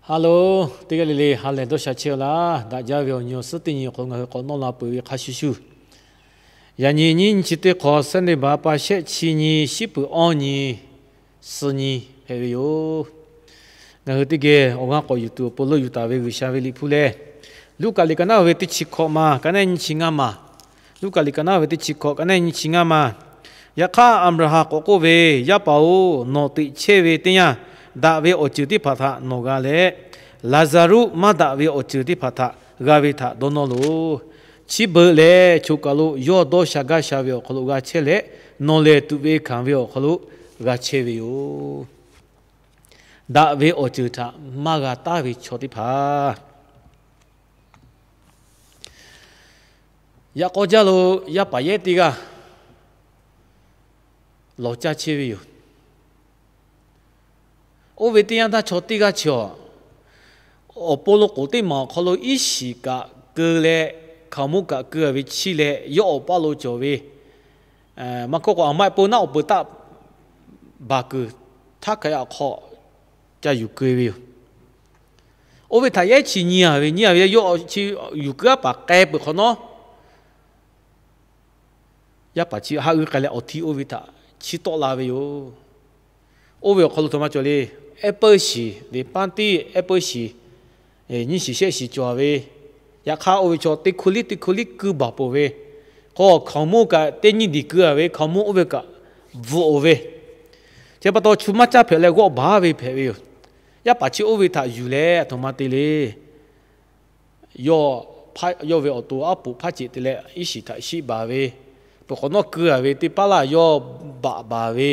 Hello, teˇ g'aˇ le le ha lehˬ dawˇ sha chehˇ-a laˇ. Daꞈ jaˇ ve awˬ nyi awˬ suhˉ teˇ nyi awˬ hk'aw lo ngaˬ hui k'awꞈ nawˇ la peuˬ ve hk'a shuˍ shuˍ, yaꞈ nyi nyiˇ nyi chi teˇ hk'awꞈ Sunday baˬ pa shehˆ chi nyi shiˉ peuˬ awˇ nyi suh nyi hpehꞈ ve yoˬ. Ngaˬ hui teˇ geh awˬ g'aˇ k'awꞈ yuˬ tuˬ awˬ pon leuˆ yuˬ taˍ ve G'uiˬsha ve liꞈ hpu lehˬ, Luˉkaꞈ liꞈ ka naˉ ve teˇ chi hkawꞈ ma ka neˉ nyiˇ chi ngaˇ ma. Luˉkaꞈ liꞈ ka naˉ ve teˇ chi hkawꞈ ka neˉ nyiˇ chi ngaˇ ma. Yaꞈ hk'aˇ Aˍbraˍhanˍ k'awꞈ k'oˆ ve, Yaˇ paˍ-oˬ, nawˬ teꞈ chehˇ ve teˇ yanˇ, daꞈ ve awˬ ceuˬ teˇ hpaˍ htaꞈ nawˬ g'a leh, Laˍzaˍruˆ maˇ daꞈ ve awˬ ceuˬ teˇ hpaˍ htaꞈ g'a ve htaꞈ dawˇ nawˇ loˬ. Chi beuꞈ lehˬ, choˬ kaˬ lo yawˇ dawˇ sha gaˇ sha ve awˬ hk'aw lo g'a chehˇ leh, nawˬ lehˬ tuꞈ ve hkanˍ ve awˬ hk'aw lo g'a chehˇ ve yoˬ. Daꞈ ve awˬ ceuˬ htaꞈ maˇ g'a taˉ ve chaw teˇ hpaˍ, yaꞈ k'aw jaˇ lo yaˇ paˍ yehˉ teˇ g'aˇ lawˬ caˇ chehˇ ve yoˬ. Oˇ ve teˇ yanˇ htaˇ chaw teˇ g'aˇ chi awˬ pon lo k'oˍ teˇ maˬ awˬ hk'aw lo iˉ shiˍ kaꞈ keu leh, hkaoˍmonˇ kaꞈ keu-a ve chiˇ leh, yawˇ awˬ paˇ lo cawˬ ve maˇ hkawˇ k'o, aˬ ma eˆ po naˉ awˬ peuˬ taˆ baˬ kuiˬ htaˇ hk'aˬ yaꞈ hk'aw ca yuˬ keu ve yoˬ. Oˇ ve htaꞈ yehˉ chi nyi-a ve, nyi-a ve yawˇ chi yuˬ keu aˉ paˍ k'ai peuˬ hk'awꞈ nawˉ, yaˇ paˍ chi haˆ g'uiˇ k'ai leh awˬ hti oˇ ve htaꞈ chiˇ tawˆ la ve yoˬ. Oˇ ve awˬ hk'aw lo htoꞈ ma cawˬ le, apple shiˍ le, paˇ tiˉ apple shiˍ nyiˇ shiˍ shehˆ shiˍ cawˬ-a ve, yaꞈ hk'aˇ oˇ ve chaw teˇ hkuˇ liˇ teˇ hkuˇ liˇ keu baˬ peuˬ ve, k'o hkaoˍmonˇ kaꞈ teˇ nyiˇ diˬ keu-a ve, hkaoˍmonˇ oˇ ve kaꞈ bvuhꞈ-oˬ ve, chi pa taw chu maˇ caˇ hpehꞈ leh g'awˆ baˬ ve hpehꞈ ve yoˬ. Yaˇ paˍ chi oˇ ve htaꞈ yuˬ leh aˬ htoꞈ ma te le, yawˇ, yawˇ ve awˬ to aˉ poꞈ hpaˇ ceꞈ te leh iˉ shiˍ htaꞈ shiˆ baˬ ve, peuˬ hk'awꞈ nawˉ keu-a ve teˇ paˉ laˇ yawˇ baꞈ baˬ ve,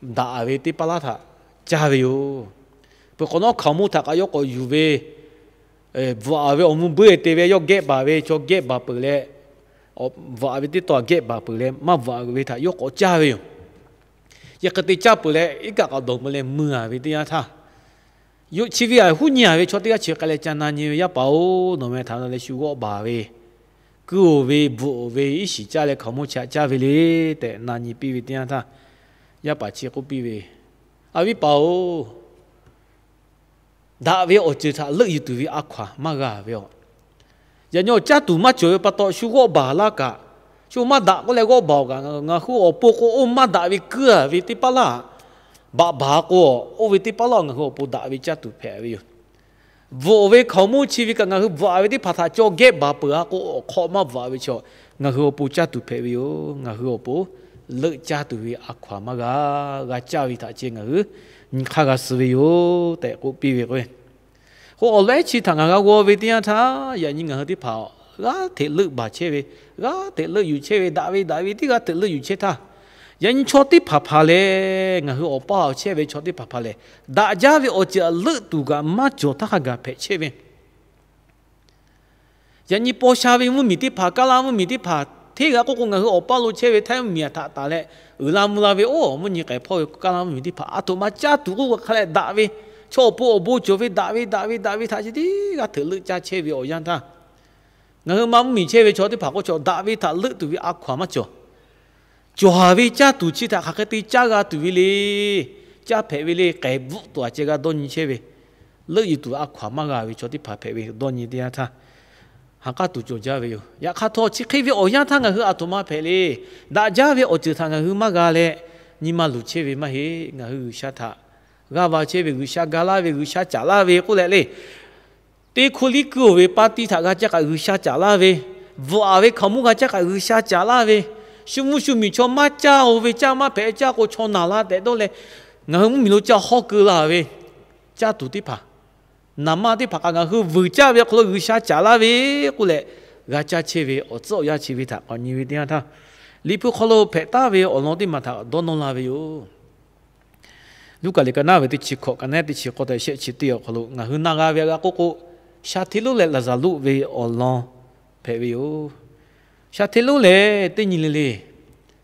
daꞈ ve teˇ paˉ laˇ htaꞈ caˇ ve yoˬ. Peuˬ hk'awꞈ nawˉ hkaoˍmonˇ htaꞈ kaꞈ yawˇ k'awꞈ yuˬ ve, bvuhꞈ-a ve awˬ mvuh buiˇ te ve yawˇ gehˆ baˬ ve, chaw gehˆ baˬ peuˬ leh, bvuhꞈ-a ve teˇ taw gehˆ baˬ peuˬ leh maˇ bvuhꞈ-a ve htaꞈ yawˇ k'awꞈ caˇ ve yoˬ. Yaꞈ hk'e te caˇ peuˬ leh iˉ kaˆ k'awꞈ dawˬ peuˬ leh mui-a ve teˇ yanˇ htaˇ, chi ve aˬ huˉ nyi-a ve chaw teˇ g'aˇ chi k'ai leh ca na nyi ve, Yaˇ paˍ-oˬ, nawˬ meh htaꞈ na leh shu g'awˆ baˬ ve, keu-oˬ ve, bvuhꞈ-oˬ ve, iˉ shiˍ caˇ leh hkaoˍmonˇ chi htaꞈ caˇ ve le tehꞈ na nyi piˇ ve teˇ yanˇ htaˇ, yaˇ paˍ chi k'oˆ piˇ ve, Aˬ viˉ paˍ-oˬ, daꞈ ve awˬ ceuˬ htaꞈ leuˆ yuˬ tuˬ ve a hkaw-anˬ maˇ g'a ve yoˬ. Yaꞈ nyi awˬ caˇ tuˬ maˇ cawˬ ve pa taw shu g'awˆ baˬ laˇ kaꞈ, shu maˇ daꞈ k'oˆ leh g'awˆ baˬ-oˬ kaꞈ, ngaˬ hui awˬ pon k'o oˇ maˇ daꞈ ve keu-a ve teˇ paˉ laˇ, baꞈ baˬ k'o, oˇ ve teˇ paˉ laˇ ngaˬ hui awˬ pon daꞈ ve caˇ tuˬ hpehꞈ ve yoˬ. Bvuhꞈ-oˬ ve hkaoˍmonˇ chi ve kaꞈ ngaˬ hui bvuhꞈ-a ve teˇ hpaˍ htaꞈ caw gehˆ baˬ peuˬ-a k'o, awˬ hk'aw maˇ bvuhꞈ-a ve chaw, ngaˬ hui awˬ pon caˇ tuˬ hpehꞈ ve yoˬ. Ngaˬ hui awˬ pon leuˆ caˇ tuˬ ve a hkaw-anˬ maˇ g'a, g'a caˇ ve htaꞈ ceh ngaˬ hui nyi hk'aˇ g'a suh ve yoˬ tehꞈ k'oˆ piˇ ve k'o, k'o awˬ lawn ehˉ chi htaꞈ ngaˬ g'a g'aw ve teˇ yanˇ htaˇ, yaꞈ nyi ngaˬ hui teˇ hpaˍ g'aˇ hteꞈ leuˆ baˬ chehˇ ve, g'aˇ hteꞈ leuˆ yuˬ chehˇ ve, daꞈ ve daꞈ ve tiˉ g'aˇ hteꞈ leuˆ yuˬ chehˇ htaˇ, yaꞈ nyi chaw teˇ hpaˍ hpaˍ lehˬ, ngaˬ hui awˬ paˇ awˬ chehˇ ve chaw teˇ hpaˍ hpaˍ lehˬ, daꞈ jaˇ ve awˬ ceuˬ htaꞈ leuˆ tuˬ kaꞈ maˇ cawˬ htaˇ hk'a gaˬ hpehꞈ chehˇ ve. Yaꞈ nyi paw sha ve mvuhˇ miˬ teˇ hpaˍ, kaˇ laˇ mvuhˇ miˬ teˇ hpaˍ hteˇ g'a k'oˆ k'o, ngaˬ hui awˬ paˇ lo chehˇ ve htaiˇ mvuhˇ miˬ htaꞈ taˍ leh uiˍ la mvuh la ve, oˇ mvuhˇ nyi k'ai hpawˇ ve kaˇ laˇ mvuhˇ miˬ teˇ hpaˍ aˬ htoꞈ ma caˇ tuˬ k'oˆ k'o hk'a leh daꞈ ve, chaw awˬ pon awˬ bon cawˬ ve, daꞈ ve daꞈ ve daꞈ ve htaꞈ chi teˇ g'aˇ hteꞈ leuˆ caˇ chehˇ ve awˬ yanˇ htaˇ, ngaˬ hui ma mvuhˇ miˬ chehˇ ve chaw teˇ hpaˍ k'o chaw daꞈ ve htaꞈ leuˆ tuˬ ve a hkaw-anˬ maˇ cawˬ. Cawˬ-a ve caˇ tuˬ chi htaꞈ hk'aˬ hk'e te caˇ g'a tuˬ ve le, caˇ hpehꞈ ve le, k'ehˬ bvuhˆ tuˬ a ceh g'a dawˇ nyi chehˇ ve, leuˆ yuˬ tuˬ a hkaw-anˬ maˇ g'a ve chaw teˇ hpaˍ hpehꞈ ve dawˇ nyi teˇ yanˇ htaˇ, ha k'aˉ tuˬ cawˬ jaˇ ve yoˬ. Yaꞈ hk'aˇ htawˇ chi hk'e ve awˬ yanˇ htaˇ ngaˬ hui aˬ htoꞈ ma hpehꞈ le. Daꞈ jaˇ ve awˬ ceuˬ htaꞈ ngaˬ hui maˇ g'a leh, nyi ma luˬ chehˇ ve maˇ heˆ. Ngaˬ hui G'uiˬsha htaꞈ g'aˇ va chehˇ ve, G'uiˬsha ga laˇ ve, G'uiˬsha caˍ laˇ ve k'oˆ leh le, teˇ hkuˇ liˇ keu-oˬ ve paˇ tiˉ htaꞈ g'a caˇ kaꞈ G'uiˬsha caˍ laˇ ve, bvuhꞈ-a ve hkaoˍmonˇ g'a caˇ kaꞈ G'uiˬsha caˍ laˇ ve, shu mvuhˇ shu miˬ chaw maˇ caˇ-oˬ ve, caˇ maˇ hpehꞈ, caˇ k'o chaw naˬ la tehꞈ dawˇ leh, ngaˬ hui mvuhˇ miˬ lo caˇ hawˉ keu la ve, caˇ tuˬ teˇ hpaˍ, naˍ manˇ teˇ hpaˍ kaꞈ ngaˬ hui vuiˬ caˇ ve awˬ hk'aw lo G'uiˬsha caˍ laˇ ve k'oˆ leh, g'a caˇ chehˇ ve awˬ tcuhˉ awˬ yanˇ chi ve htaꞈ k'awꞈ nyi ve teˇ yanˇ htaˇ, Liꞈ hpu hk'aw lo hpehꞈ taˍ ve awˬ lawn teˇ maˬ htaꞈ dawˇ nawˇ la ve yoˬ. Luˉkaꞈ liꞈ ka naˉ ve teˇ chi hkawꞈ ka naˉ teˇ chi k'awˇ tehꞈ shehˆ chi teˇ awˬ hk'aw lo ngaˬ hui na g'a ve a g'a k'oˆ k'o, sha hteˇ lonˉ leh Laˍzaˍruˆ ve awˬ lawn hpehꞈ ve yoˬ. Sha hteˇ lonˉ lehˬ teˇ nyi le le,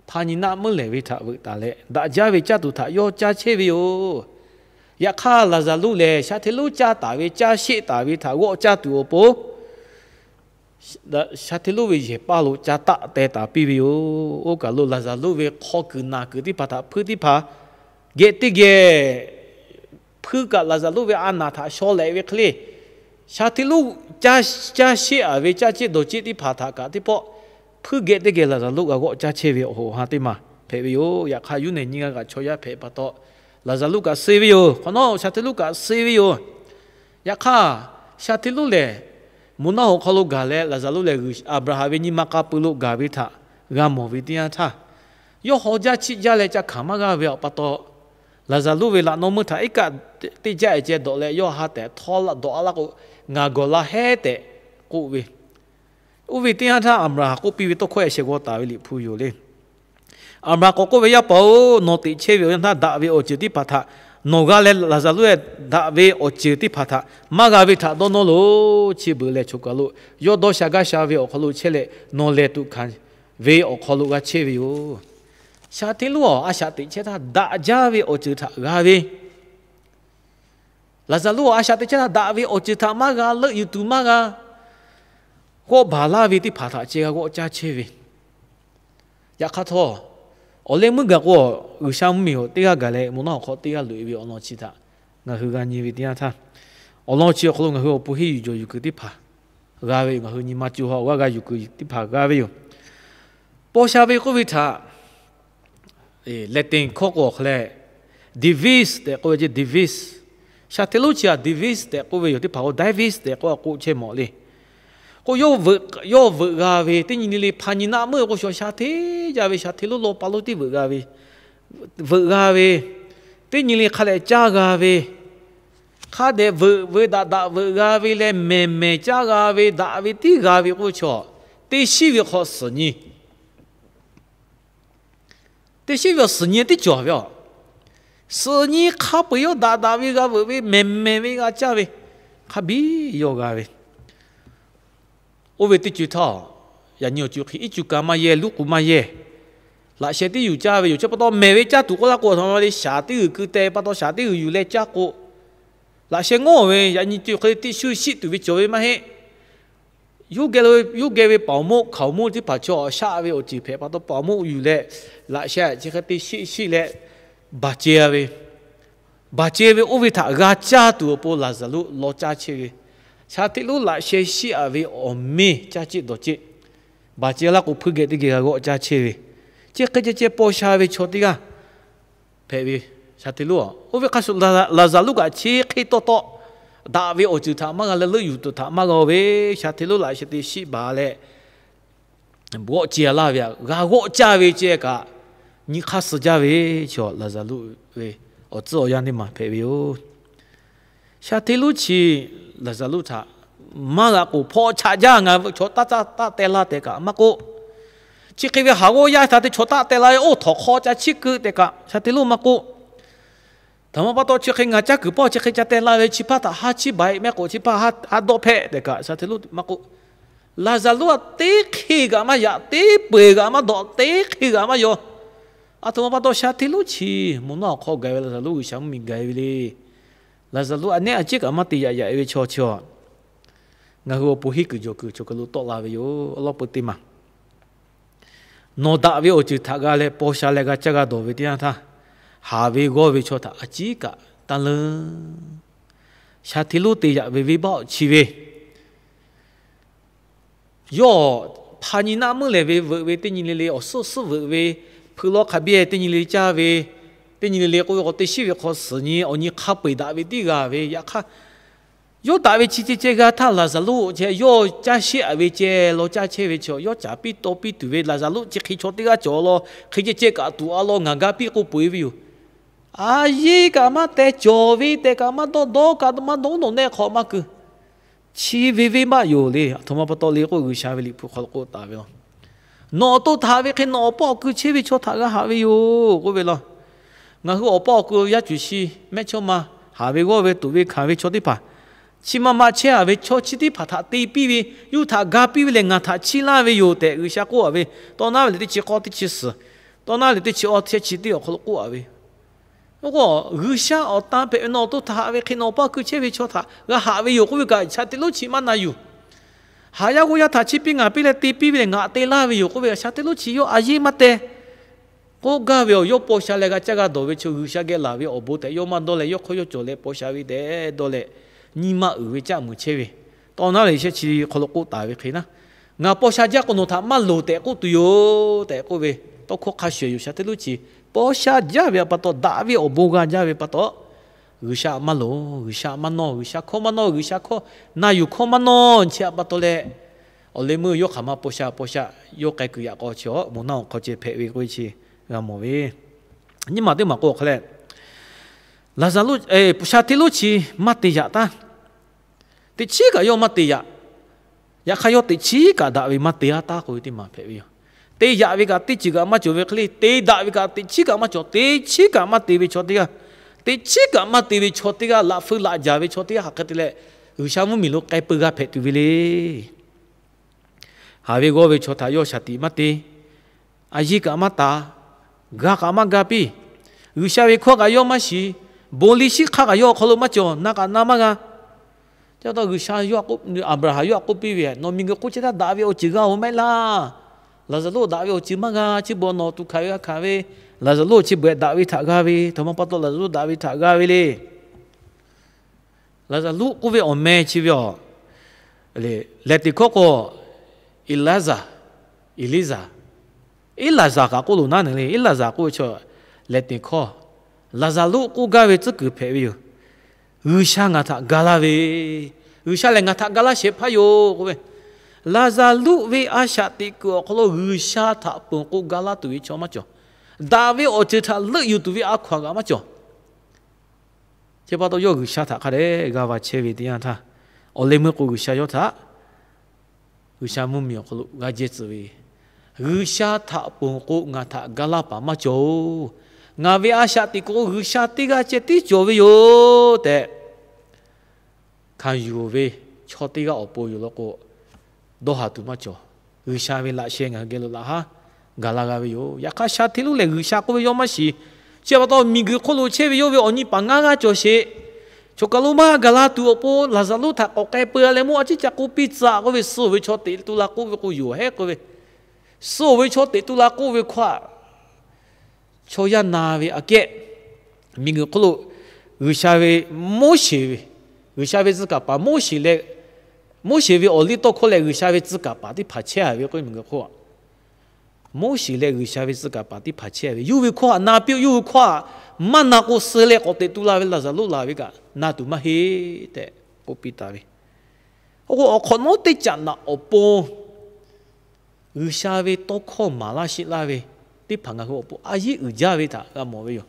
hpa nyi naˆ meuˉ lehˍ ve htaꞈ veuꞈ taˍ leh, daꞈ jaˇ ve caˇ tuˬ htaꞈ yawˇ caˇ chehˇ ve yoˬ. Yaꞈ hk'aˇ Laˍzaˍruˆ lehˬ, sha hteˇ lonˉ caˇ taˍ ve, caˇ sheˆ taˍ ve htaꞈ g'awˆ caˇ tuˬ awˬ pon sha hteˇ lonˉ ve yehˬ paˇ lo ca taˆ teh taˍ piˇ ve yoˬ. Oˇ kaˬ lo Laˍzaˍruˆ ve hk'aw kuiˬ naˬ kuiˬ teˇ hpaˍ htaꞈ hpuiˇ teˇ hpaˍ geh teˇ geh hpuiˇ kaꞈ Laˍzaˍruˆ ve a naˍ htaꞈ shaw lehꞈ ve hk'e le, shaˍ hteˇ lonˉ caˇ sheˆ-a ve caˇ ceˆ dawˬ ceˆ teˇ hpaˍ htaꞈ kaꞈ teˇ pawˆ hpuiˇ geh teˇ geh Laˍzaˍruˆ g'a g'awˆ caˇ chehˇ ve awˬ hoꞈ awˬ ha teˇ maˬ hpehꞈ ve yoˬ. Yaꞈ hk'aˇ, yuˇ nehˬ nyiˇ g'aˇ kaꞈ chaw yaˇ hpehꞈ pa taw, Laˍzaˍruˆ kaꞈ suh ve yoˬ. Hk'awꞈ nawˉ shaˍ hteˇ lonˉ kaꞈ suh ve yoˬ. Yaꞈ hk'aˇ, shaˍ hteˇ lonˉ lehˬ, moˬ naˆ hoꞈ hk'aw lo gaˬ leh Laˍzaˍruˆ lehˬ, G'uiˬsha Aˍbraˍhanˍ ve nyi ma k'a peu lo gaˬ ve htaꞈ g'a mawˬ ve teˇ yanˇ htaˇ, yawˇ haw jaˇ chiˆ jaˇ leh ca hkanˍ maˇ g'aˇ ve awˬ pa taw, Laˍzaˍruˆ ve laꞈ naw meuˇ htaꞈ iˉ kaˆ teˇ jaˆ-e ceh dawꞈ leh yawˇ ha tehꞈ htawˇ dawꞈ-a laˇ k'o, ngaˬ gawˬ la hehˉ tehꞈ k'oˆ ve, oˇ ve teˇ yanˇ htaˇ Aˍbraˍhanˍ k'oˆ piˇ ve tawˇ hkawˇ a sheh g'aw taˍ ve Liꞈ hpu yoˬ le. Aˍbraˍhanˍ k'awꞈ k'oˆ ve, Yaˇ paˍ-oˬ, nawˬ teꞈ chehˇ ve awˬ yanˇ htaˇ daꞈ ve awˬ ceuˬ teˇ hpaˍ htaꞈ, nawˬ g'a leh Laˍzaˍruˆ-e daꞈ ve awˬ ceuˬ teˇ hpaˍ htaꞈ maˇ g'a ve htaꞈ dawˇ nawˇ loˬ. Chi beuꞈ lehˬ choˬ kaˬ lo yawˇ dawˇ sha gaˇ sha ve awˬ hk'aw lo chehˇ leh nawˬ lehˬ tuꞈ hkanˍ ve awˬ hk'aw lo g'a chehˇ ve yoˬ. Shaˍ hteˇ lonˉ-aˬ, a shaꞈ teꞈ chehˇ htaˇ daꞈ jaˇ ve awˬ ceuˬ htaꞈ g'a ve, Laˍzaˍruˆ-aˬ, a shaꞈ teꞈ chehˇ htaˇ daꞈ ve awˬ ceuˬ htaꞈ maˇ g'a leuˆ yuˬ tuˬ maˇ g'a, g'awˆ baˬ laˇ ve teˇ hpaˍ htaꞈ ceh g'a g'awˆ caˇ chehˇ ve. Yaꞈ hk'aˇ htawˇ, awˬ leh meuˇ gaˬ k'o, G'uiˬsha mvuhˇmiˬ teˇ g'aˇ gaˬ leh moˬ naˆ awˬ hk'aw teˇ g'aˇ loꞈ-e ve awˬ lawn chi htaꞈ ngaˬ hui g'a nyi ve teˇ yanˇ htaˇ, awˬ lawn chi awˬ hk'aw lo ngaˬ hui awˬ pon henˇ yuˬ jawˬ yuˬ kuiˬ teˇ hpaˍ g'a ve yoˬ. Ngaˬ hui nyi ma co ha awˬ g'aˇ g'a yuˬ kuiˬ teˇ hpaˍ g'a ve yoˬ. Paw sha ve k'oˆ ve htaꞈ Latin hkawˇ k'o awˬ hk'a leh, divise tehꞈ k'oˆ ve ce, divise. Shaˍ hteˇ lonˉ chi htaꞈ divise tehꞈ k'oˆ ve yoˬ. Teˇ hpaˍ k'o divise tehꞈ k'oˆ a k'oˆ chehˇ mawˬ le. K'o, yawˇ veuꞈ g'a ve teˇ nyi le le hpa nyi naˆ meuˇ k'o shaw shaˍ hteˇ jaˇ ve shaˍ hteˇ lonˉ law pa lonˉ tiˉ veuꞈ g'a ve, veuꞈ g'a ve, teˇ nyi le hk'a dehꞈ caˇ g'a ve, hk'a dehꞈ veuꞈ ve daꞈ daꞈ veuꞈ g'a ve leh mehˬ mehˬ caˇ g'a ve daꞈ ve tiˉ g'a ve k'oˆ ve chaw, teˇ shiˉ ve hk'aw suhˍ nyi teˇ shiˉ ve awˬ suhˍ nyi tiˉ cawˬ ve a. Suhˍ nyi hk'a peu-eˬ yawˇ daꞈ daꞈ ve g'a veuꞈ ve, mehˬ mehˬ ve g'a caˇ ve, hk'a biˇ yawˇ g'a ve. Oˇ ve teˇ co htaˇ, yaꞈ nyi awˬ co hk'e iˉ cu ka maˇ yehˇ, luˉ k'u maˇ yehˇ, laꞈ sheh tiˉ yuˬ caˇ ve yoˬ. Chi pa taw mehˬ ve caˇ tuˬ k'oˆ laˇ k'o, a htoꞈ ma le, shaˍ teˇ g'uiˬ keu teh pa taw shaˍ teˇ g'uiˬ yuˬ leh caˇ k'o, laꞈ sheh ngawˇ ve yaꞈ nyi co hk'e tiˇ shu shiˆ tuˬ ve cawˬ ve maˇ heˆ. Yawˇ geh ve paˍ awˬ moˆ hkaoˍ moˆ teˇ hpaˍ chaw shaˆ ve awˬ ceuˬ hpehꞈ pa taw, paˍ awˬ moˆ yuˬ leh laꞈ sheh chi hk'e te shiˆ shiˆ leh baˬ ceh ve, baˬ ceh ve oˇ ve htaꞈ g'a caˇ tuˬ awˬ pon Laˍzaˍruˆ law caˇ chehˇ ve, shaˍ hteˇ lonˉ laꞈ sheh shiˆ-a ve awˬ meˇ caˇ ceˆ dawˬ ceˆ, baˬ ceh laˇ k'o hpuiˇ geh teˇ geh g'a g'awˆ caˇ chehˇ ve, chi hk'e ceh ceh paw sha ve chaw teˇ g'aˇ hpehꞈ ve. Shaˍ hteˇ lonˉ-aˬ, oˇ ve hk'a shuˍ Laˍzaˍruˆ kaꞈ chi hk'e taw taw daꞈ ve awˬ ceuˬ htaꞈ maˇ g'a leh leuˆ yuˬ tuˬ htaꞈ maˇ g'a ve, shaˍ hteˇ lonˉ laꞈ sheh te shiˆ baˬ leh g'awˆ ceh laˇ ve, g'a g'awˆ caˇ ve ceh kaꞈ nyi hk'aˇ suh jaˇ ve chaw Laˍzaˍruˆ ve awˬ tcuhˉ awˬ yanˇ teˇ maˬ hpehꞈ ve yoˬ. Shaˍ hteˇ lonˉ chi Laˍzaˍruˆ htaꞈ maˇ g'a k'oˍ hpawˇ chaꞈ jaˇ, ngaˬ chaw taˇ taˇ teh laˇ tehꞈ kaꞈ maˇ k'oˆ. Chi hk'e ve haˍ g'awˇ yaˇ htaꞈ te chaw taˇ teh laˇ ve, oˇ htawnˍ hk'aw ca chiˇ keu tehꞈ kaꞈ shaˍ hteˇ lonˉ maˇ k'oˆ. Htaꞈ ma pa taw chi hk'e ngaˬ caˇ kuiˬ pawˆ chi hk'e ca teh laˇ ve, chi hpaˇ htaꞈ ha chiˇ baˬ-e mehˆ k'o, chi hpaˇ ha dawˇ hpehꞈ tehꞈ kaꞈ shaˍ hteˇ lonˉ maˇ k'oˆ. Laˍzaˍruˆ-aˬ, teˇ hk'e g'aꞈ maˇ yaꞈ, teˇ peu-eˬ g'aꞈ maˇ dawꞈ, teˇ hk'e g'aꞈ maˇ yaw. A htoꞈ ma pa taw shaˍ hteˇ lonˉ chi moˬ naˆ awˬ hk'aw gaˬ ve Laˍzaˍruˆ G'uiˬsha mvuhˇmiˬ gaˬ ve le. Laˍzaˍruˆ a nehˉ a ciˉ kaꞈ maˇ te yaꞈ yaꞈ ve chaw chi-a, ngaˬ hui awˬ pon henˇ kuiˬ jawˬ kuiˬ chaw hk'aw lo tawˆ la ve yoˬ. Awˬ lawn peu teˇ maˬ, nawˬ daꞈ ve awˬ ceuˬ htaꞈ g'a leh paw sha leh g'a caˇ g'a dawˬ ve teˇ yanˇ htaˇ, haˍ ve g'awˇ ve chaw htaꞈ a ciˉ kaꞈ taˇ leuˉ. Shaˍ hteˇ lonˉ te yaꞈ ve venˇbaˆ awˬ chi ve yawˇ hpa nyi naˆ meuˇ lehˬ ve veuꞈ ve teˇ nyi le le, awˬ suhˉ suhˉ veuꞈ ve, hpeuꞈ lawˇ hk'a biˇ teˇ nyi le caˇ ve, teˇ nyi le le k'oˆ ve k'o teˇ shiˉ ve hk'aw suhˍ nyi awˬ nyi hk'a peu-eˬ daꞈ ve tiˉ g'a ve. Yaꞈ hk'aˇ, yawˇ daꞈ ve chi ceh ceh g'a htaˇ Laˍzaˍruˆ ceh yawˇ caˇ sheˆ-a ve ceh law caˇ chehˇ ve chaw, yawˇ caˍ piˇ taw piˇ tuˬ ve Laˍzaˍruˆ chi hk'e chaw teˇ g'aˇ cawˬ law, hk'e ceh ceh kaꞈ tuˬ-a law ngaˬ ga piˇ k'oˆ peu-eˬ ve yoˬ. A yeˇ kaꞈ maˇ teh, cawˬ ve tehꞈ kaꞈ maˇ dawˇ, dawˇ kaꞈ maˇ dawˇ, nawˬ nehˆ hk'awꞈ maˇ keu. Chi ve venˇbaˆ yoˬ le. A htoꞈ ma pa taw le k'oˆ, G'uiˬsha ve Liꞈ hpu hk'aw lo k'oˆ taˍ ve law. Nawˬ awˬ to htaꞈ haꞈ ve hk'e nawˬ awˬ paˇ awˬ kui chehˇ ve chaw htaꞈ g'a haꞈ ve yoˬ k'oˆ ve law. Ngaˬ hui awˬ paˇ awˬ kui yaˇ cuˬ shi mehˇchawˇma haꞈ ve g'awˇ ve tuꞈ ve hkanˍ ve chaw teˇ hpaˍ, chi ma ma chehˇ-a ve chaw chi teˇ hpaˍ htaꞈ te piˇ ve, yawˇ htaꞈ ga piˇ ve lehˬ ngaˬ htaꞈ chiˇ laˇ ve yoˬ tehꞈ G'uiˬsha k'oˆ-a ve, tawˇ naˉ ve lehˬ teˇ chi k'awˇ teˇ chi suhˍ, tawˇ naˉ ve lehˬ teˇ chi awˇ teˇ chi teˇ awˬ hk'aw lo k'oˆ-a ve. Oˇ k'o, G'uiˬsha awˬ tan hpehꞈ ve nawˬ awˬ to htaꞈ haꞈ ve hk'e nawˬ awˬ paˇ awˬ kui chehˇ ve chaw htaꞈ g'a haꞈ ve yoˬ k'oˆ ve kaꞈ, shaˍ hteˇ lonˉ chi maˇ na yuˬ. Haˍ yaˇ g'awˇ yaˇ htaꞈ chiˇ piˇ ngaˬ piˇ leh te piˇ ve lehˬ ngaˬ te laˇ ve yoˬ k'oˆ ve, shaˍ hteˇ lonˉ chi yawˇ a yeˇ maˇ teh. k'oˆ gaˇ ve awˬ yawˇ paw sha leh g'a caˇ g'a dawˬ ve chi G'uiˬsha geh laˬ ve awˬ bon tehꞈ yawˇ maˇ dawˇ leh, yawˇ hk'awˇ yawˇ cawˬ leh paw sha ve tehꞈ dawˇ leh, nyi ma uiˍ ve caˆ muiˬ chehˇ ve, tawˇ naˉ leh shehˆ chi hk'aw lo k'oˆ taˍ ve hk'e naˉ, ngaˬ paw sha jaˇ k'o nawˬ htaꞈ maˇ loˍ tehꞈ k'oˆ tuˬ yoˬ tehꞈ k'oˆ ve, tawˇ hkawˇ hk'a shuˍ yoˬ. Sha hteˇ lonˉ chi paw sha jaˇ ve pa taw, daꞈ ve awˬ bon g'a jaˇ ve pa taw, G'uiˬsha maˇ loˍ, G'uiˬsha maˇ nawˇ, G'uiˬsha hkawˇ maˇ nawˇ, G'uiˬsha hkawˇ na yuˬ hkawˇ maˇ nawˇ chi pa taw leh, awˬ leh meuˇ yawˇ hk'aˬ ma paw sha paw sha yawˇ k'ai kuiˬ yaꞈ k'aw chi a moˍ naˆ awˬ hk'aw ceh hpehꞈ ve k'oˆ ve chi g'a mawˬ ve. Nyiˇ maˬ teˇ maˬ k'o hk'a leh, Laˍzaˍruˆ, sha hteˇ lonˉ chi maˇ te yaꞈ taˉ. Teꞈ chiˉ kaꞈ yawˇ maˇ te yaꞈ. Yaꞈ hk'aˇ yawˇ teꞈ chiˉ kaꞈ daꞈ ve maˇ te a taˉ k'oˆ ve teˇ maˬ hpehꞈ ve yoˬ. Te yaꞈ ve kaꞈ teˇ ceuˬ kaꞈ maˇ cawˬ ve hk'e le, te daꞈ ve kaꞈ teꞈ chiˉ kaꞈ maˇ cawˬ. Teꞈ chiˉ kaꞈ maˇ te ve chaw teˇ g'aˇ, teꞈ chiˉ kaꞈ maˇ te ve chaw teˇ g'aˇ, laꞈ feu laꞈ jaˍ ve chaw teˇ g'aˇ hk'aˬ hk'e te leh, G'uiˬsha mvuhˇmiˬ lo k'ai peu g'a hpehꞈ tuˬ ve le. Haˍ ve g'awˇ ve chaw htaꞈ yawˇ shaˍ tiꞈ maˇ te, a yiˇ kaꞈ maˇ taˍ, ga kaꞈ maˇ ga piˇ. G'uiˬsha ve hkawˇ kaꞈ yawˇ maˇ shiˍ. Bon liˇ shiˉ hk'aˇ kaꞈ yawˇ awˬ hk'aw lo maˇ cawˬ, na kaꞈ na maˇ g'a. Chi pa taw G'uiˬsha, Aˍbraˍhanˍ yawˇ htaꞈ k'oˆ piˇ ve, nawˬ miˬguiˬ hk'oˆ chehˇ htaˇ daꞈ ve awˬ ceuˬ g'a-oˬ maˇ heˆ laˇ. Laˍzaˍruˆ daꞈ ve awˬ ceuˬ maˇ g'a. Chi beuꞈ nawˬ tuˬ hkanˍ ve g'a hkanˍ ve, Laˍzaˍruˆ chi beuꞈ daꞈ ve htaꞈ g'a ve, htaꞈ ma pa taw Laˍzaˍruˆ daꞈ ve htaꞈ g'a ve le. Laˍzaˍruˆ k'oˆ ve awˬ meh chi ve a, lehˬ teꞈ hkawˇ k'o, Eliza, Eliza, Iˉlaˍzaˍ kaꞈ k'oˆ loˬ naˉ neˬ le. Iˉlaˍzaˍ k'oˆ ve chaw lehˬ teꞈ hkawˇ, Laˍzaˍruˆ k'oˆ gaˇ ve tcuhˉ kuiˬ hpehꞈ ve yoˬ. G'uiˬsha ngaˬ htaꞈ ga laˇ ve, G'uiˬsha lehˬ ngaˬ htaꞈ ga laˇ shehˍ hpaˇ yoˬ k'oˆ ve, Laˍzaˍruˆ ve a shaꞈ teꞈ kuiˬ awˬ hk'aw lo G'uiˬsha htaꞈ ponˬ k'o ga laˇ tuˬ ve chaw maˇ cawˬ. Daꞈ ve awˬ ceuˬ htaꞈ leuˆ yuˬ tuˬ ve a hkaw anˬ g'aꞈ maˇ cawˬ. Chi pa taw yawˇ G'uiˬsha htaꞈ hk'a dehꞈ g'a va chehˇ ve teˇ yanˇ htaˇ, awˬ leh meuˇ k'o G'uiˬsha yawˇ htaꞈ, G'uiˬsha mvuhˇmiˬ awˬ hk'aw lo g'a jehˇ tcuh ve, G'uiˬsha htaꞈ ponˬ k'o ngaˬ htaꞈ ga laˇ paˍ maˇ cawˬ-oˬ. Ngaˬ ve a shaꞈ teꞈ kuiˬ k'o G'uiˬsha teˇ g'aˇ ceh tiˉ cawˬ ve yoˬ tehꞈ hkanˍ yuˬ ve chaw teˇ g'aˇ awˬ pon yoˬ law k'o, dawˇ haˍ tuˬ maˇ cawˬ. G'uiˬsha ve laꞈ sheh ngaˬ hui geh lo laꞈ haˉ gaˬ la g'a ve yoˬ. Yaꞈ hk'aˇ sha hteˇ lonˉ lehˬ G'uiˬsha k'oˆ ve yawˇ maˇ shiˍ. Chi pa taw miˬguiˬ hk'oˆ lo chehˇ ve yawˇ ve awˬ nyi paˍ ngaˇ g'aˇ cawˬ sheˍ. Choˬ kaˬ lo maˇ gaˬ la tuˬ awˬ pon Laˍzaˍruˆ htaꞈ k'awꞈ k'ai peu a leh mawˇ a ciˉ ca k'oˆ piˇ tcuh k'oˆ ve, suh-oˬ ve chaw teꞈ tu la k'oˆ ve k'o yoˬ hehˉ k'oˆ ve, suh-oˬ ve chaw teꞈ tu la k'oˆ ve hkawˇ a chaw yaˇ na ve aꞈ kehˉ, miˬguiˬ hk'oˆ lo G'uiˬsha ve, Moˉseˍ ve, G'uiˬsha ve tcuh kaˍ paˍ Moˉseˍ leh, Moˉseˍ ve awˬ liˇ tawˇ hkawˇ leh G'uiˬsha ve tcuh kaˍ paˍ teˇ hpaˍ chehˇ a ve k'oˆ ve miˬguiˬ hk'oˆ a, Moˉseˍ leh G'uiˬsha ve tcuh kaˍ paˍ teˇ hpaˍ chehˇ ve, yawˇ ve hkawˇ htaꞈ na piˇ-oˆ. Yawˇ ve hkawˇ htaꞈ maˇ na k'o, suh leh k'awꞈ teꞈ tu la ve Laˍzaˍruˆ laˬ ve kaꞈ na tuˬ maˇ heˆ tehꞈ k'oˆ piˇ taˍ ve. Oˇ k'o, awˬ hk'awꞈ nawˉ teˇ caꞈ naꞈ awˬ pon G'uiˬsha ve tawˇ hkawˇ maˍ laˇ sheˆ laˇ ve teˇ hpaˍ ngaˬ hui awˬ pon a yiˉ uiˍ jaˇ ve htaꞈ g'a mawˬ ve yoˬ.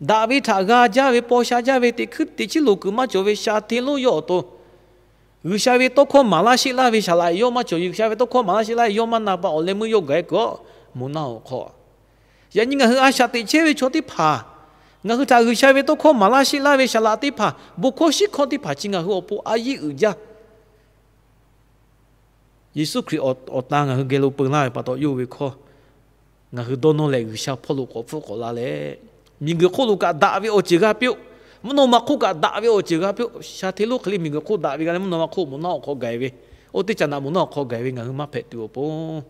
Daꞈ ve htaꞈ g'a jaˇ ve, paw sha jaˇ ve, teꞈ hkuiˉ teꞈ chiˉ loˍ kuiˬ maˇ cawˬ ve sha hteˇ lonˉ yawˇ awˬ to G'uiˬsha ve tawˇ hkawˇ maˍ laˇ sheˆ laˇ ve saˍ laꞈ yawˇ maˇ cawˬ. G'uiˬsha ve tawˇ hkawˇ maˍ laˇ sheˆ laˇ ve yawˇ maˇ na pa awˬ leh meuˇ yawˇ gaˬ-e kuiˬ-oˬ, moˍ naˆ awˬ hk'aw. Yaꞈ nyi ngaˬ hui a shaꞈ teꞈ chehˇ ve chaw teˇ hpaˍ, ngaˬ hui htaꞈ G'uiˬsha ve tawˇ hkawˇ maˍ laˇ sheˆ laˇ ve saˍ laꞈ teˇ hpaˍ, bon hkawˇ shiˉ hkawˇ teˇ hpaˍ chi ngaˬ hui awˬ pon a yiˉ uiˍ jaˇ. Yeˍsuˆ Hkriꞈ awˬ ta ngaˬ hui geh lo peu laˇ ve pa taw, yawˇ ve hkawˇ ngaˬ hui dawˇ nawˇ leh G'uiˬsha hpawˇ lo k'awꞈ hpfuhˆ k'awꞈ la leh, miˬguiˬ hk'oˆ lo kaꞈ daꞈ ve awˬ ceuˬ g'a piˇ-oˆ. Mvuhˇ naw ma hk'oˆ kaꞈ daꞈ ve awˬ ceuˬ g'a piˇ-oˆ. Sha hteˇ lonˉ hk'e le miˬguiˬ hk'oˆ daꞈ ve g'a leh mvuhˇ naw ma hk'oˆ moˍ naˆ awˬ hk'aw gaˬ-e ve, oˇ teˇ caꞈ naꞈ moˍ naˆ awˬ hk'aw gaˬ-e ve ngaˬ hui maˇ hpehꞈ tuˬ awˬ pon,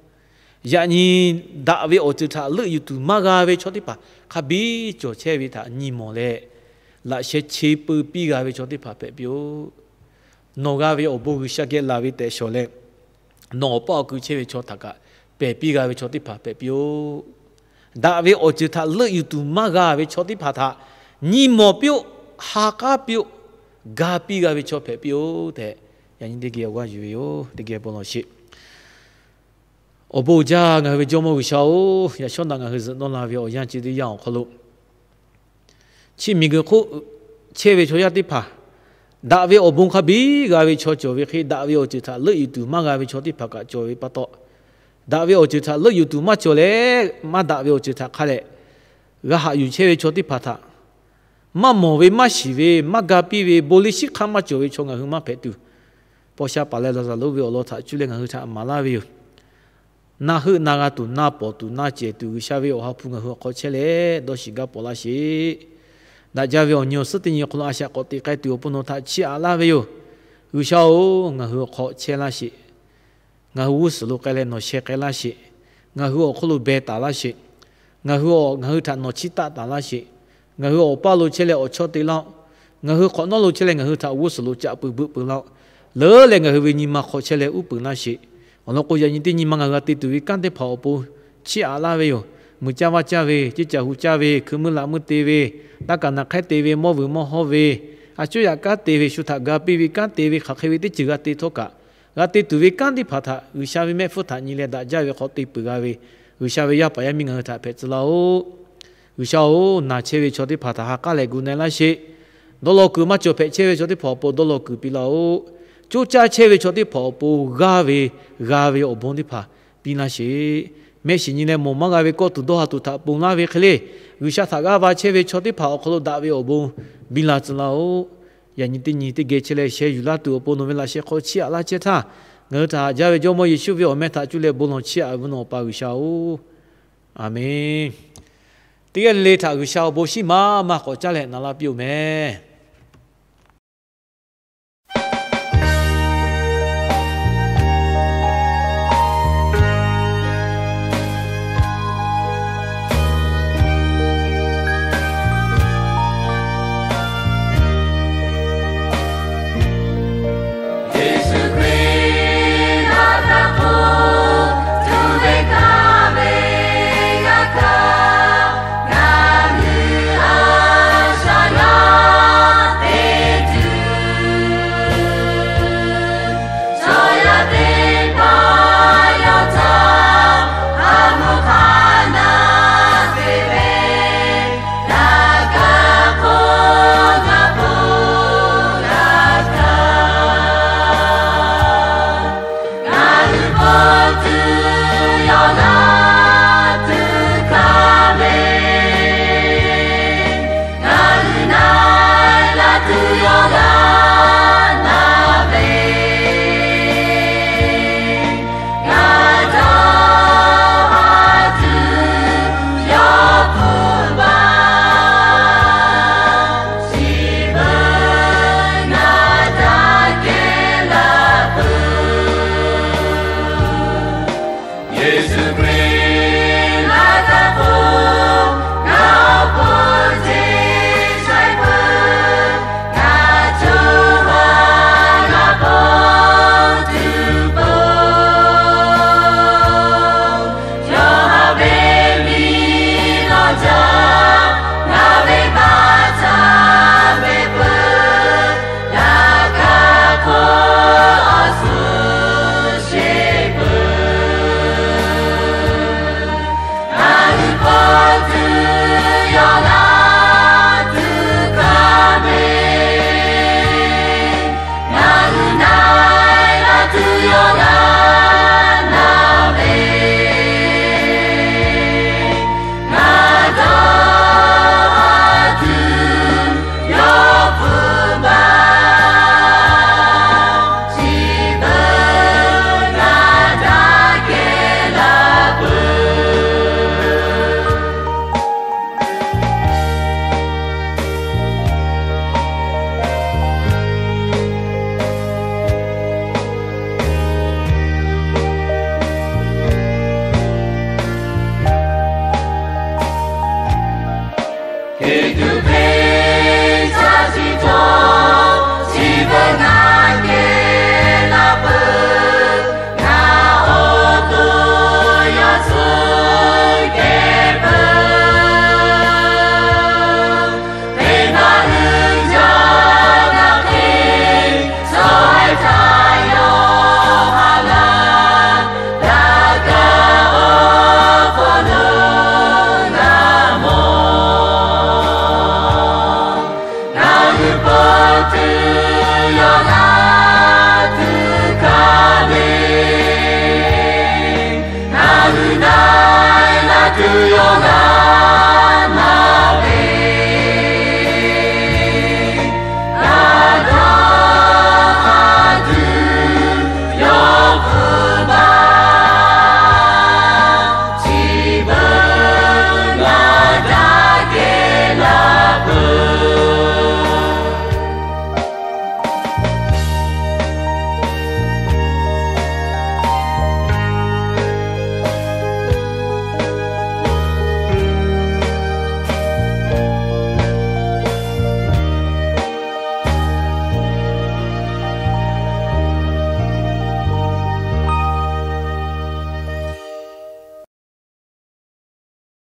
yaꞈ nyi daꞈ ve awˬ ceuˬ htaꞈ leuˆ yuˬ tuˬ maˇ g'a ve chaw teˇ hpaˍ hk'a biˇ cawˬ chehˇ ve htaꞈ nyi mawˬ leh, laꞈ sheh che peu piˇ g'a ve chaw teˇ hpaˍ hpehꞈ piˇ-oˆ. Nawˬ g'a ve awˬ bon G'uiˬsha geh laˬ ve tehꞈ shawˍ leh, nawˬ awˬ paˆ awˬ kui chehˇ ve chaw htaꞈ kaꞈ pehˬ piˇ g'a ve chaw teˇ hpaˍ hpehꞈ piˇ-oˆ. Daꞈ ve awˬ ceuˬ htaꞈ leuˆ yuˬ tuˬ maˇ g'a ve chaw teˇ hpaˍ htaꞈ nyi mawˬ piˇ-oˆ, ha k'aˉ piˇ-oˆ, ga piˇ g'a ve chaw hpehꞈ piˇ-oˆ tehꞈ, yaꞈ nyi teˇ geh awˬ g'aˇ yuˬ ve yoˬ. Teˇ geh bon lawˬ sheˍ. Awˬ bon uiˍ jaˇ ngaˬ hui ve Jawˇmawˇ G'uiˬsha-oˬ, yaꞈ shawˉ naꞈ ngaˬ hui zuhꞈ nawˇ la ve awˬ yanˇ chi teˇ yanˇ awˬ hk'aw lo, chi miˬguiˬ hk'oˆ chehˇ ve chaw yaˇ teˇ hpaˍ, daꞈ ve awˬ bon hk'a biˇ g'a ve chaw cawˬ ve hk'e, daꞈ ve awˬ ceuˬ htaꞈ leuˆ yuˬ tuˬ maˇ g'a ve chaw teˇ hpaˍ kaꞈ cawˬ ve pa taw, daꞈ ve awˬ ceuˬ htaꞈ leuˆ yuˬ tuˬ maˇ cawˬ leh, maˇ daꞈ ve awˬ ceuˬ htaꞈ hk'a leh g'a haꞈ yuˬ chehˇ ve chaw teˇ hpaˍ htaꞈ maˇ mawˬ ve, maˇ shiˍ ve, maˇ ga piˇ ve, bon liˇ shiˉ hk'aˇ maˇ cawˬ ve chaw ngaˬ hui maˇ hpehꞈ tuˬ, paw sha paˍ leh Laˍzaˍruˆ ve awˬ lawn htaꞈ cuˇ leh ngaˬ hui htaꞈ maˍ laˇ ve yoˬ. Na heuˆ na g'a tuˬ, na pawˍ tuˬ, na cehˬ tuˬ, G'uiˬsha ve awˬ ha hpu ngaˬ hui awˬ hk'aw chehˇ leh dawˇ shiˍ gaˇ paw laˇ sheˍ. Daꞈ jaˇ ve awˬ nyi awˬ suhˉ teˇ nyi hk'aw lo a shaꞈ k'awꞈ teꞈ k'ai tuˬ awˬ pon nawˬ htaꞈ chiˇ aꞈ laˇ ve yoˬ. G'uiˬsha-oˬ, ngaˬ hui awˬ hk'aw chehˇ laˇ sheˍ. Ngaˬ hui g'uˇ suhˍ lo k'ai leh nawˬ sheh k'ai laˇ sheˍ. Ngaˬ hui awˬ hk'oˆ lo beh taˍ laˇ sheˍ. Ngaˬ hui awˬ, ngaˬ hui htaꞈ nawˬ chiˇ taˆ taˍ laˇ sheˍ. Ngaˬ hui awˬ paˇ lo chehˇ leh awˬ chawˇ te laˇ-oˆ. Ngaˬ hui hk'awꞈ nawˉ lo chehˇ leh ngaˬ hui htaꞈ g'uˇ suhˍ lo caꞈ peuˬ beuꞈ peuˬ laˇ-oˆ. Leuˉ leh ngaˬ hui ve nyi ma hk'aw chehˇ leh uˉ peunˍ laˇ sheˍ. Awˬ lawn k'o, yaꞈ nyi teˇ nyi ma ngaˬ hui g'a te tuˬ ve kanˉ teˇ hpaˍ awˬ pon chiˇ aꞈ laˇ ve yoˬ. Muiˬ caˇ vaˇ caˇ ve, ceˇ caˬ hu caˇ ve, hkui meuˇ laꞈ meuˇ te ve, taˇ kaˍ naˬ hk'ehˇ te ve, mawˇ vuiˬ mawˇ hawˇ ve, a cuˉ yaꞈ kanˉ te ve, shu htaꞈ ga piˇ ve kanˉ te ve, hk'aˬ hk'e ve teˇ ceuˬ g'a te htawˇ kaꞈ, g'a te tuˬ ve kanˉ teˇ hpaˍ htaꞈ G'uiˬsha ve mehˆ hpfuhˇ htaꞈ nyi leh daꞈ jaˇ ve hk'aw te peuˬ g'a ve, G'uiˬsha ve yaˇ paˍ yaˇ miˇ ngaˬ hui htaꞈ hpehꞈ tcuh laˇ-oˆ. G'uiˬsha-oˬ, naˬ chehˇ ve chaw teˇ hpaˍ htaꞈ ha k'aˉ leh gu na-e laˇ sheˍ. Dawˇ law kuiˬ maˇ cawˬ hpehꞈ chehˇ ve chaw teˇ hpaˍ awˬ pon dawˇ law kuiˬ piˇ laˇ-oˆ. Coˇ caˇ chehˇ ve chaw teˇ hpaˍ awˬ pon g'aˇ ve, g'a ve awˬ bon teˇ hpaˍ piˇ laˇ sheˍ. Mehˆ shiˍ nyi leh mawˬ maˇ g'a ve kawˇ tuˬ dawˇ ha tuˬ htaꞈ ponˬ laˇ ve hk'e le, G'uiˬsha htaꞈ g'aˇ va chehˇ ve chaw teˇ hpaˍ awˬ hk'aw lo daꞈ ve awˬ bon biˇ la tcuh laˇ-oˆ. Yaꞈ nyi teˇ nyi teˇ geh chehˇ leh sheh yuˬ laˇ tuˬ awˬ pon nawˬ ve laꞈ sheh hk'aw chiˇ aꞈ laˇ chehˇ htaˇ, ngaˬ hui htaꞈ haꞈ jaˇ ve Jawˇmawˇ Yeˍsuˆ ve awˬ meh htaꞈ cuˇ leh bon lawˬ chiˇ aꞈ ve nawˬ Awˬ pa G'uiˬsha-oˬ, Aˬ menˍ. Teˇ g'aˇ le le htaꞈ G'uiˬsha awˬ bon shiˉ maˇ maˇ k'awꞈ caˉ leh na laˇ piˇ-oˬ meh.